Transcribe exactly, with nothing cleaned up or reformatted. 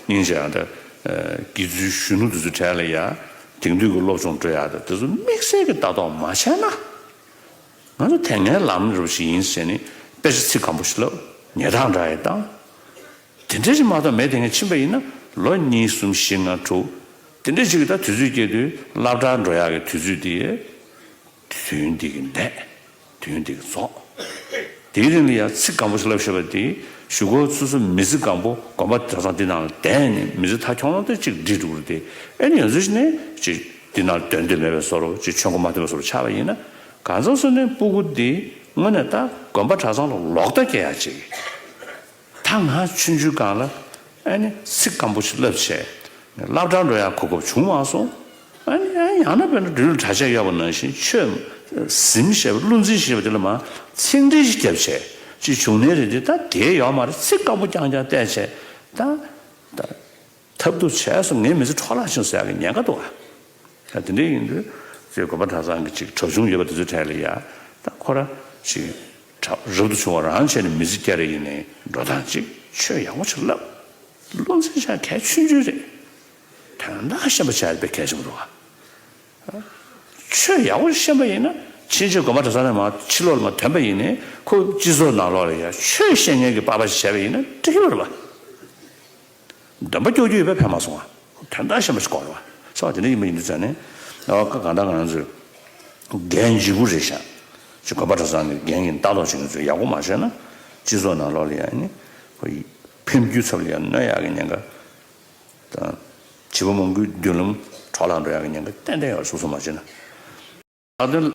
སྙིང་རྗེ་ཡང་ད་དགེ་ཚུལ་གཞོན་ནུ་དེ་ཚོའི་གྲས་ལ་ཡ་དེང་དུས་ཀྱི་སློབ་སྦྱོང་སྤྲོད་ཡག་ད་དེ་ཚོ་དམིགས་བསལ་གྱི་ལྟ་རྟོག་མ་བྱས་ན། ང་ཚོ་དེ་སྔའི་ལམ་རུ་ཞིག་ཡིན་ཟེར་ནས་དཔེ་ཆ་ཚིག་སྐམ་པོ་ཞིག་ལབ། ཉལ་ཐང་འདྲ་ཡི་བཏང་། དེ་འདྲ་ཞིག་མ་གཏོགས་མེད། དེ་སྔ་ཕྱིན་པ་ཡིན་ན་ལོ་གཉིས་གསུམ་བཞི་ལྔ་དྲུག་དེ་འདྲ་ཞིག་གི་ད་དུས་ཚོད་སྐྱེལ་དུས་སློབ་གྲྭར་འགྲོ་ཡག་གི་དུས་ཚོད་དེ། དུས་ཡུན་འདི་གི་འདས། དུས་ཡུན་འདི་གི་རྫོགས། དེའི་རིང་ལ་ཡང་ཚིག་སྐམ་པོ་ཞིག་ལབ་ཤེས་པ་དེ་གཞུག་གུ་སོ་སོ་མི་ཚེ་གང་པོ་དགོན་པ་གྲྭ་ཚང་འདི་ནང་ལ་བསྡད་ནས་མི་ཚེ་མཐའ་འཁྱོངས་ལ་དེ་གཅིག་འགྲིག་འགྲོ་གི་རེད་དེ། ཨེ་ནི་ཡང་སོ་ཞིག་ནས་ཅིག་འདི་ནང་ལ་སྡོད་འདོད་མེད་པའི་བཟོ་འདྲ་ཅིག་ཆོས་མགོ་མ་ཐོན་པའི་བཟོ་འདྲ་ཆགས་པ་ཡིན་ན། གང་ཚང་སོ་ནས་སྤུ་གུ་འདི་དངོས་གནས་ད་དགོན་པ་གྲྭ་ཚང་ལ་ལོག་ལྟ་སྐྱེ་ཡག་ཅིག་ད་ང་ཆུང་ཆུང་སྒང་ལ་ཨ་ནི་ཚིག་སྐམ་པོ་ཞིག་བསླབས་བྱས། སློབ་གྲྭར་འགྲོ་ཡག་གོ་སྐབས་བྱུང་མ་སོང་། ཨ་ནི་ཨ་ཡང་ན་དཔེར་ན་འབྲུག་ལ་གྲྭ་ཆས་གཡོག་པ་ནང་བཞིན་ཆོས་ཟིན་བྱས་པ་བློ་འཛིན་བྱས་པ་དེ་ལ་མར་ཚིག་འགྲེལ་ཞིག་བརྒྱབ་བྱས་ཅིག་བྱུང་ནའི་རེད་དེ། ད་དེ་ཡོད་མ་རེད། ཚིག་སྐམ་པོ་རྐྱང་རྐྱང་བལྟས་བྱས་ད་ད། ཐབས་སྡུག་བྱས་སོང་། ངའི་མི་ཚེ་འཕྲོ་བརླག་བྱུང་ཟེར་ཡག་གི་ཉེན་ཁ་འདུག་ཨ། ད་དེ་འདྲ་ཡིན་དུས་ཚེ་དགོན་པ་གྲྭ་ཚང་གི་ཅིག་གྲྭ་ཆུང་ཡོད་པ་དེ་ཚོའི་གྲས་ལ་ཡ་ད་ཁོ་ར་ཅིག་གྲ་རབ་ཏུ་བྱུང་བ་རང་བྱས་ནས་མི་ཚེ་སྐྱེལ་རེ་ཡིན་ནའི་འགྲོ་སྟངས་ཅིག་ཆོས་ཡག་པོ་ཅིག་བསླབ། བློ་འཛིན་བྱ་གལ་ཆུང་ཆུང་རེད། དོན་དག་ཤེས་པ་བྱ་དཔེ་གལ་ཆེན་པོ་འདུག་ཨ། ཆོས་ཡག་པོ་ཤེས་པ་ཡིན་ན་ཕྱིན་ཆད་དགོན་པ་གྲྭ་ཚང་ནས་མར་ཕྱི་ལོགས་ལ་མར་ཐོན་པ་ཡིན་ནའི་ཁོ་སྤྱི་ཚོགས་ནང་ལོགས་ལ་ཡ་ཆོས་ཤེས་མཁན་གྱི་པ་ཕ་ཞིག་བྱས་པ་ཡིན་ན་འགྲིག་གི་རེད་པ། འདོན་པ་ཀྱོག་ཀྱོག་ཡོད་པས་ཕན་མ་སོང་བ། དོན་དག་ཤེས་པ་ཞིག་དགོས་རེད་བ། ས་བ་དེ་འདྲ་ཡིན་པ་ཡིན་དུས་ཙང་ནས། ཨ་ཁ་གང་ལྟར་ང་རང་ཚོས་འགན་ལྗིད་པོ་རེད་ཤག་ཅིག་དགོན་པ་གྲྭ་ཚང་གི་འགན་ཡིན་ལྟ་རྟོག་བྱེད་མཁན་ཚོས་ཡག་པོ་མ་བྱས་ན་སྤྱི་ཚོགས་ནང་ལོགས་ལ་ཡང་ནི་ཁོ་ཡི་འཕེལ་འགྱུར་ཚབ་ལ་ཡང་གནོད་ཡག་གི་ཉེན་ཁ་དང་། བྱིས་པ་མང་པོའི་མདུན་ལམ་འཕྲོ་བརླག་འགྲོ་ཡག་གི་ཉེན་ཁ་ཏན་ཏན་ཡོད་རེད། སོ་སོ་མ་བྱས་ན། ད་དོན་